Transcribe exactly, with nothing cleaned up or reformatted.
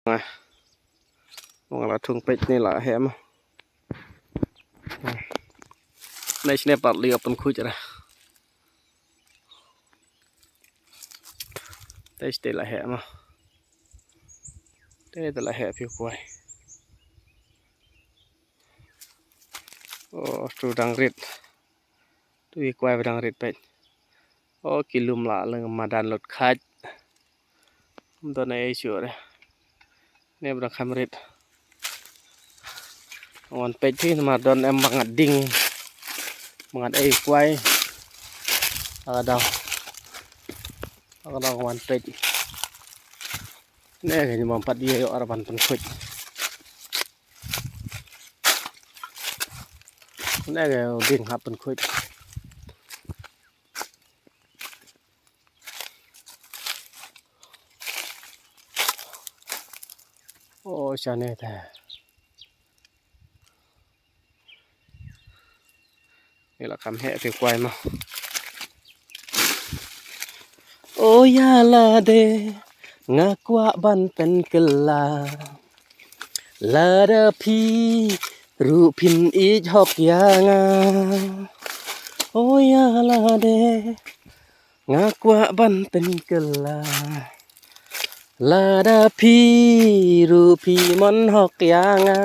Nga la thung peit ne la heh mo. Nai sne pat li open khuid ra. Te ste la heh mo. Te te la heh phi kwai. O tu dang rit. Tu i kwai ba dang rit peit. O ki lum la leng madan lut khat. Don ai sure. Ne bra kham rit. Wan peit phi namar don em bangat ding. Bangat ai kwai. Aga dau. Aga dau wan peit. Ne ga ni mam pat dia yo araban pen khuid. Ne ga ding hap pen khuid. O shane ta. Ni la kam heh phi kwai mo. O ya lade nga kwah ban pen kylla. Lada phi ruh phin ïeit hok ïa nga. O ya lade nga kwah ban pen kylla. Lada phi ruh phi mon hok ïa nga.